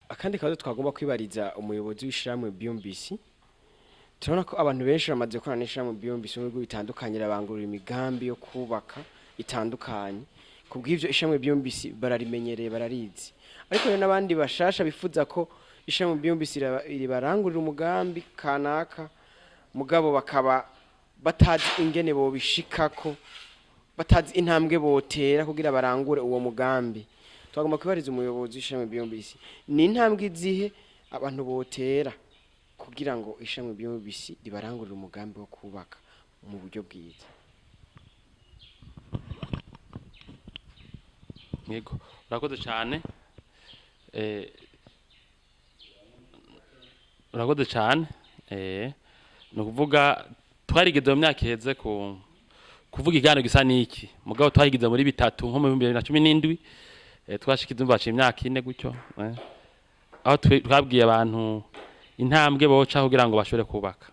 Akandi kabazo twagomba kwibariza umuyobozi w'ishirahamwe BMBC: turabona ko abantu benshi bamaze gukorana n'ishirahamwe BMBC mu bihugu bitandukanye, rabangurura imigambi yo kubaka itandukanye. Kubw'ivyo, ishirahamwe BMBC bararimenyereye, bararizi. Ariko rero n'abandi bashasha bifuza ko ishirahamwe BMBC ribarangurira umugambi kanaka, mugabo bakaba batazi ingene bobishikako, batazi intambwe botera kugira barangure uwo mugambi. Twagomba kwibariza umuyobozi w'ishirahamwe BMBC: ni intambwe izihe abantu botera kugira ngo ishirahamwe BMBC ribarangurire umugambi wo kubaka mu buryo bwiza? Yego, urakoze cyane. Urakoze cyane. Ni ukuvuga twarigeze mu myaka iheze ku kuvuga ikiganiro gisa n'iki, mugabo twahigize muri bitatu nko mu 2017. Twashikize baciye imyaka 4 gutyo, aho twabwiye abantu intambwe boca kugira ngo bashobore kubaka.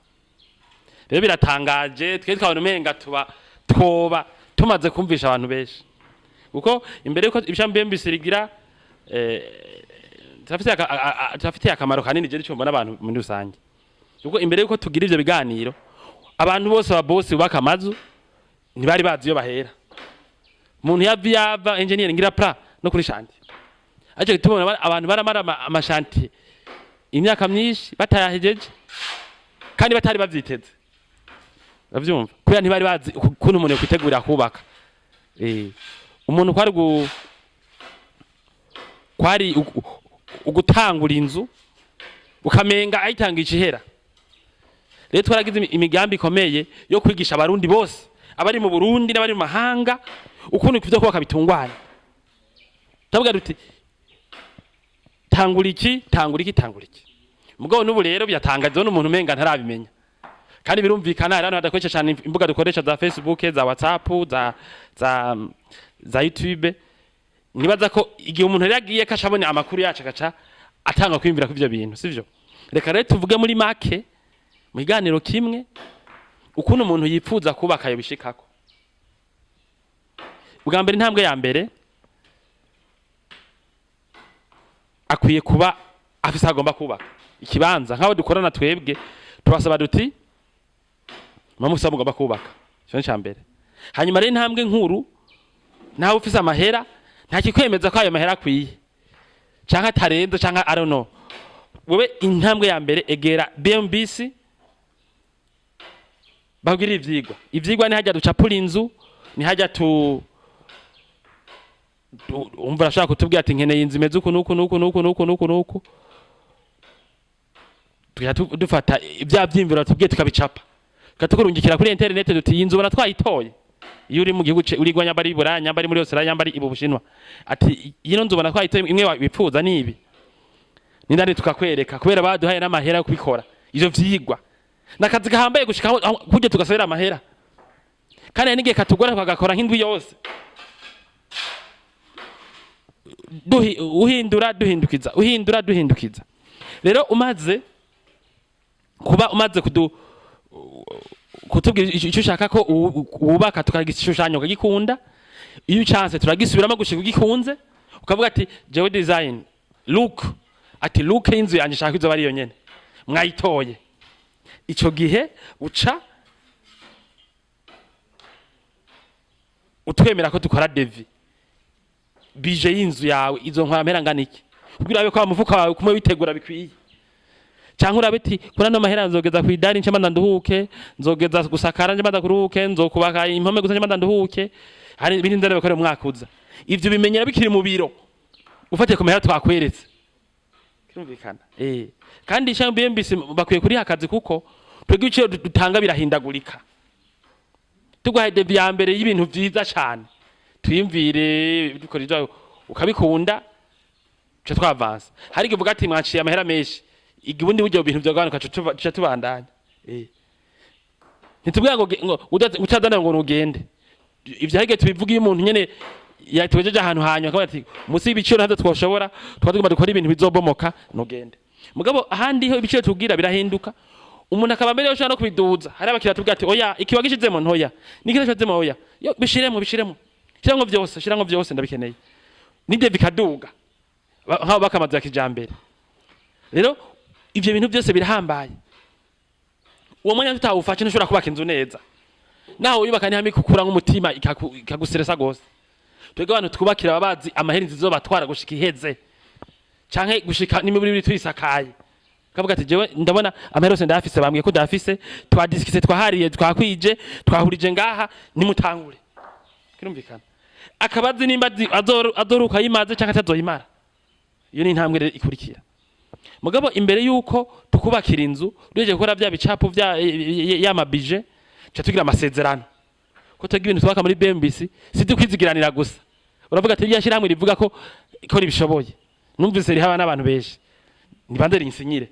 Rero biratangaje, twe twabona umenga tuba twoba tumaze kumvisha abantu benshi, kuko imbere yuko ishami BMBC rigira, turafitiye akamaro kanini. Je nico mbona abantu muri rusange, kuko imbere yuko tugira ivyo biganiro, abantu bose ba bosi bubaka amazu ntibari bazi iyo bahera. Umuntu yava yava engineer ngira plan no kuri chantier, ariko gituma abantu baramara ama chantier imyaka myinshi batayahejeje kandi batari bavyiteze, bavyumva, kubera ntibari bazi ukuntu umuntu yokwitegurira kubaka. Umuntu kwari kwari ugutangura inzu ukamenga ayitangisha ihera. Rero twaragize imigambi ikomeye yo kwigisha Abarundi bose, abari mu Burundi n'abari mu mahanga, ukuntu ivyo kubaka bitungwana. Turavuga duti: "Tangura iki, tangura iki, tangura iki." Mugabo n'ubu rero byatangaje n'umuntu umenga ntarabimenya, kandi birumvikana, hari abantu badakoresha cyane imbuga dukoresha za Facebook, za WhatsApp, za YouTube. Nibaza ko igihe umuntu rero agiye kaca abona amakuru yacu, agaca atanga kwiyumvira ko ivyo bintu sivyo. Reka rero tuvuge muri make mu kiganiro kimwe ukuntu umuntu yipfuza kubaka ayo bishikako. Bwa mbere, intambwe ya mbere, akwiye kuba afise aho agomba kubaka, ikibanza. Nk'abo dukorana twebwe, tubasaba duti: "Muba mufise aho mugomba kubaka." Ico ni ica mbere. Hanyuma rero intambwe nkuru, nawe ufise amahera, nta kikwemeza ko ayo mahera akwiye canke atarenze canke I don't know. Wewe intambwe ya mbere, egera BMBC babwira ivyigwa. Ivyigwa ni hajya ducapura inzu, ni hajya tu umva urashaka kutubwira ati: "Nkeneye inzu imeze uku nuku nuku nuku nuku nuku nuku." Tuja dufata ibya vyiyumviro tubwiye, tukabicapa, tukatukurungikira kuri internet, duti: "Iyi nzu ubona twayitoye." Iyo uri mu gihugu uri nyamba ari Buraya, nyamba ari muri Australia, nyamba ari ibu Bushinwa, ati: "Ino nzu ubona twayitoye, imwe wipfuza nibi nindani." Tukakwereka, kubera baduhaye n'amahera yo kubikora ivyo vyigwa. Nakazi gahambaye gushika aho kurya tugasubira amahera, kandi hari n'igihe katugora tukagakora nk'indwi yose, uhindura duhindukiza, uhindura duhindukiza. Rero umaze kuba umaze kutubwira icyo ushaka ko wubaka, tukagishushanya ukagikunda, iyo ucanse turagisubiramo gushika ugikunze. Ukavuga ati: "Jewe design look", ati: "Look y'inzu yanjye nshaka izoba ariyo nyene mwayitoye." Ico gihe uca utwemera ko dukora devis, budget y'inzu yawe izo ntwara mpera ngana iki, kugira urabe ko wa mufuka wawe kumwe witegura bikwiye, canke urabe ati: "Kuri ano mahera nzogeza kw'idari nce mbanza nduhuke, nzogeza gusakara nce mbanza kuruhuke, nzokubaka impome gusa nce mbanza nduhuke, hari ibindi nzara bikore umwaka uza." Ivyo bimenyera bikiri mu biro, ufatiye ku mahera twakweretse. Kirumvikana. Kandi ishami BMBC bakwiye kuriha akazi, kuko twebwe ibiciro dutanga birahindagurika. Tuguhaye devis ya mbere y'ibintu vyiza cane, twiyumvire dukora ivyo ukabikunda, tuca twavansa. Hari igihe uvuga ati: "Mwaciye amahera menshi." Igihe ubundi buryo bintu vyagabanuka, tuca tubandanya. Ntitubwira ngo utazana ngo nugende. Ivyo hari igihe tubivuga iyo umuntu nyene yatugejeje ahantu hanyuma akavuga ati: "Musi y'ibiciro ntavyo twoshobora, tukaba tugomba dukora ibintu bizobomoka, nugende." Mugabo ahandi ho ibiciro tubwira birahinduka, umuntu akaba mbere yoshobora no kubiduza. Hari abakiriya tubwira ati: "Oya, iki wagishizemo ntoya, niki nashizemo, oya, yo bishiremo, bishiremo, shiramwo vyose, shiramwo vyose, ndabikeneye." Nivyo bikaduga. Nk'abo bakamazu ya kijambere. Rero ivyo bintu byose birahambaye. Uwo mwanya tutawufashe, ntushobora kubaka inzu neza. Naho wiyubaka ntihame ikukura nk'umutima, ikaguseresa gose. Twebwe abantu twubakira baba bazi amahera inzu izobatwara gushika iheze, canke gushika n'imibiri tuyisakaye. Kavuga ati: "Jewe ndabona amahera yose ndayafise, bambwiye ko ndayafise, twadiskise, twahariye, twakwije, twahurije ngaha, nimutangure." Kirumvikana, akabazi nimba azoruka yimaze canke atazoyimara. Iyo ni intambwe rero ikurikira. Mugabo imbere yuko tukubakira inzu, duhejeje gukora bya bicapo vya ya ma budget, tuca tugira amasezerano ko twebwe ibintu twubaka muri BMBC si dukwizigiranira gusa. Uravuga ati: "Rya shyirahamwe rivuga ko ribishoboye, numvise rihaba n'abantu benshi, nibanze rinsinyire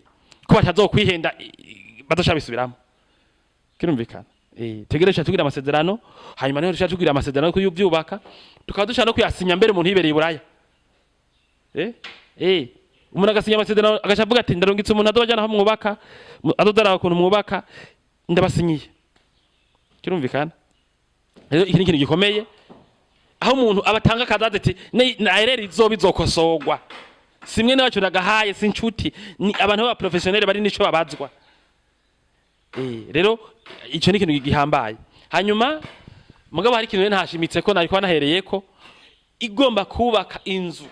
ko batazokwihenda, bazoca bisubiramo." Kirumvikana, tegereje tugira amasezerano. Hanyuma niho duca tugira amasezerano yo kuyubyubaka, tukaba dushaka no kuyasinya mbere umuntu yibereye i Buraya. Umuntu agasinya amasezerano, agaca avuga ati: "Ndarungitse umuntu azobajana aho mwubaka, azozaraba ukuntu mwubaka, ndabasinyiye." Kirumvikana rero, iki ni ikintu gikomeye, aho umuntu abatanga akazaza ati: "Na erreur izoba izokosorwa." Simwe nabacu nagahaye, si inshuti, ni abantu b'aba professionnel bari nico babazwa. Rero ico ni ikintu gihambaye. Hanyuma mugabo hari ikintu rero ntashimitse ko nariko nahereye ko igomba kubaka inzu.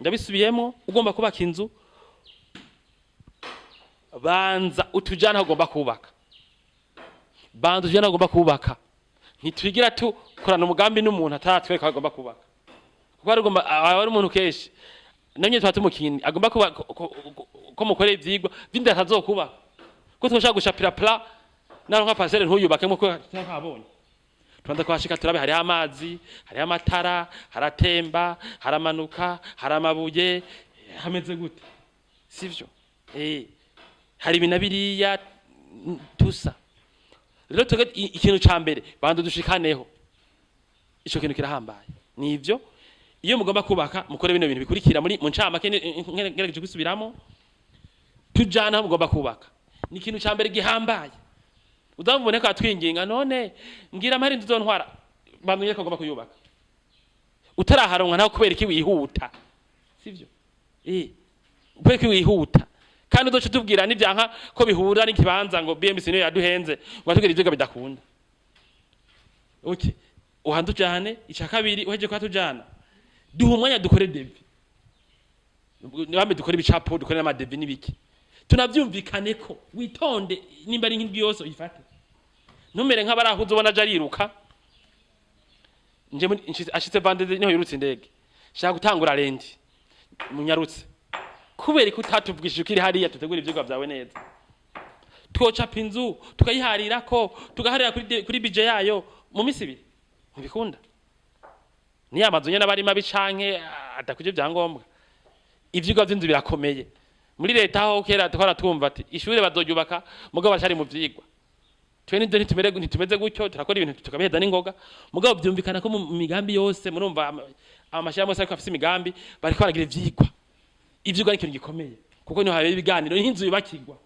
Ndabisubiyemo: ugomba kubaka inzu, banza utujana aho ugomba kubaka, banza utujana aho ugomba kubaka. Ntitwigira tukorana umugambi n'umuntu ataratwereka aho agomba kubaka, kuko ari ugomba aba ari umuntu kenshi namye tuba tumukini agomba kuba ko mukorera ivyigwa vindi atazokubaka, ko twoshaka gushapira plan naho nka parcelle ntuyubake nkuko twabonye. Tubanza kuhashika, turabe hariho amazi, hariho amatara, haratemba, haramanuka, hari amabuye, hameze gute, sivyo? Hari ibi na biriya, tusa. Rero twebwe ikintu ca mbere, banza dushikaneho. Ico kintu kirahambaye. Nivyo, iyo mugomba kubaka, mukore bino bintu bikurikira muri mu ncamake. Ngerageje gusubiramo: tujana aho mugomba kubaka, ni ikintu ca mbere gihambaye. Uzamubone ko atwinginga: "None mbwira amahera inzu uzontwara." Banza unyereke ko ugomba kuyubaka. Utaraharonka naho, kubera iki wihuta? Sivyo? Kubera iki wihuta? Kandi uzoca utubwira n'ivyanka ko bihura n'ikibanza, ngo BMC niyo yaduhenze, ngo atubwire ivyigwa bidakunda. Okay, uhanze ujane. Ica kabiri, uhejeje kuhatujana, duha umwanya dukore devis, bambe dukore ibicapo, dukore n'ama devis n'ibiki, tunavyumvikane ko witonde. Nimba ari nk'indwi yose uyifate, ntumere nk'abarahuze ubona aje ariruka. Nje ashitse vendredi, niho yurutse indege, shaka gutangura lundi, munyarutse. Kubera ko utatuvugishije ukiri hariya, tutegura ivyigwa vyawe neza, twocapa inzu tukayiharirako, tugaharira kuri budget yayo mu misi 2. Ntibikunda. Ni ya mazu nyene aba ari mabi canke adakwije ivyangombwa. Ivyigwa vy'inzu birakomeye. Muri leta aho kera twara twumva ati ishure bazoryubaka, mugabo bacari mu vyigwa. Twe nivyo ntitumeze gutyo, turakora ibintu tukabiheza n'ingoga. Mugabo vyumvikana ko mu migambi yose, murumva amashirahamwe yose ariko afise imigambi, bariko baragira ivyigwa. Ivyigwa ni ikintu gikomeye, kuko niho habera ibiganiro n'inzu yubakirwa.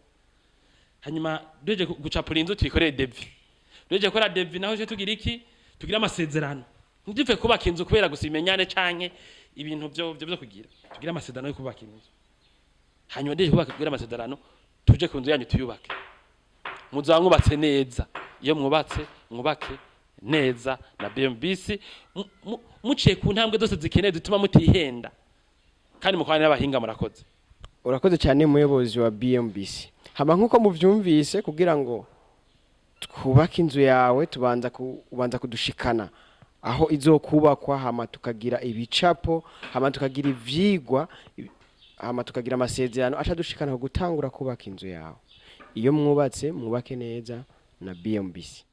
Hanyuma duhejeje gucapura inzu, tuyikorere devis. Duhejeje gukora devis naho, je tugira iki? Tugira amasezerano. Ntidupfe kubaka inzu kubera gusa ibimenyane canke ibintu vyo kugira. Tugira amasezerano yo kubaka inzu. Hanyuma duhejeje kubaka, kugira amasezerano, tuje ku nzu yanyu tuyubake. Muzaba mwubatse neza. Iyo mwubatse, mwubake neza na BMBC, muciye ku ntambwe zose zikenewe zituma mutihenda, kandi mukorana n'abahinga. Murakoze. Urakoze cyane, muyobozi wa BMBC. Hama nkuko muvyumvise, kugira ngo twubake inzu yawe, tubanza ubanza kudushikana aho izokubakwa, hama tukagira ibicapo, hama tukagira ivyigwa, hama tukagira amasezerano aca dushikana ku gutangura kubaka inzu yawe. Iyo mwubatse, mwubake neza na BMBC.